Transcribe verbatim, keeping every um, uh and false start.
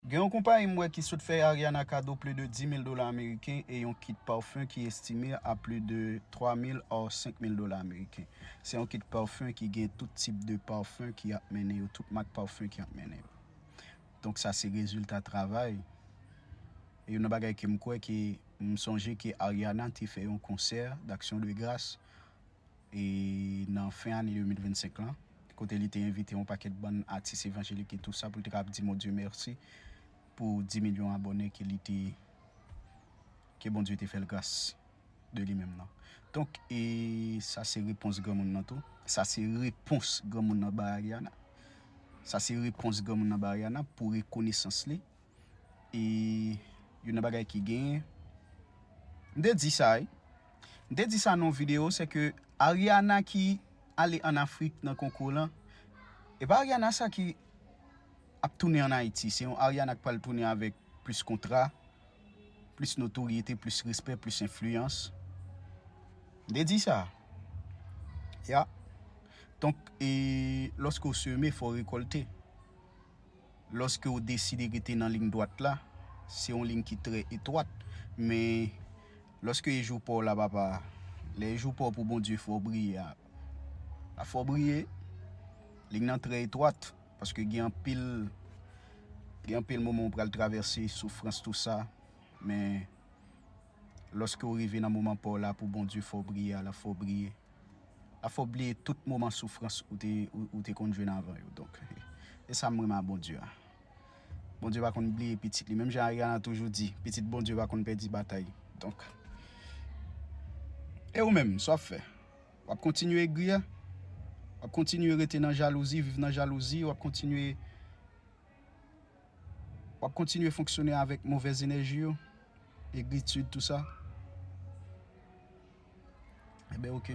Gen yon konpayi m wè ki sot fè Ariana kado plis de dis mil dola ameriken e yon kit pafen ki estime a plis de twa mil a senk mil dola ameriken. Se yon kit pafen ki gen tout tip de pafen ki ap mennen yo, tout mak pafen ki ap mennen yo. Donk sa se rezilta travay. E youn nan bagay ke m kwè ke m sonje ke Ariana te fè yon konsè d'action de grâce e nan fen ane de mil vennsenk lan, kote li te envite yon pakèt bann atis evanjelik e tou sa pou li te kapab di Bondye mèsi pou dis milyon abòne ke li te, ke Bondye te fè l gras de li menm nan. Donk, e sa se repons granmoun nan tou. Sa se repons granmoun nan bay Ariana. Sa se repons granmoun nan bay Ariana pou rekonesans li. E youn nan bagay ki genyen, m te di sa, wi. M te di sa nan yon videyo, se ke Ariana ki ale ann Afrik nan konkou lan, e pa Ariana sa ki ap tounen ann Ayiti. Se yon Ariana k pral tounen avèk plis kontra, plis notoryete, plis respè, plis enfliyans. M te di sa. Ya. Donk, e lòske w seme, fò w rekòlte. Lòske w deside rete nan liy dwat la, se yon liy ki trè etwat, men lòske e jou pa w la, papa, lè e jou pa w pou Bondye fè w briye a, a fè w briye. Liy nan trè etwat, paske gen anpil, gen anpil moman w pral travèse soufrans, tou sa, men lòske w rive nan moman pa w la pou Bondye fè w briye a, l ap fè w briye. L ap fè w bliye tout moman soufrans ou te, ou, ou te konn jwenn avan yo. Donk, e sa m renmen a Bondye a. Bondye pa konn bliye pitit li. Menm jan Ariana toujou di, pitit Bondye pa konn pèdi batay. Donk, e ou menm, sa w ap fè? W ap kontinye egri a? W ap kontinye rete nan jalouzi, viv nan jalouzi, w ap kontinye, w ap kontinye fonksyone avèk movèz enèji yo, egritid, tou sa? Eben, oke.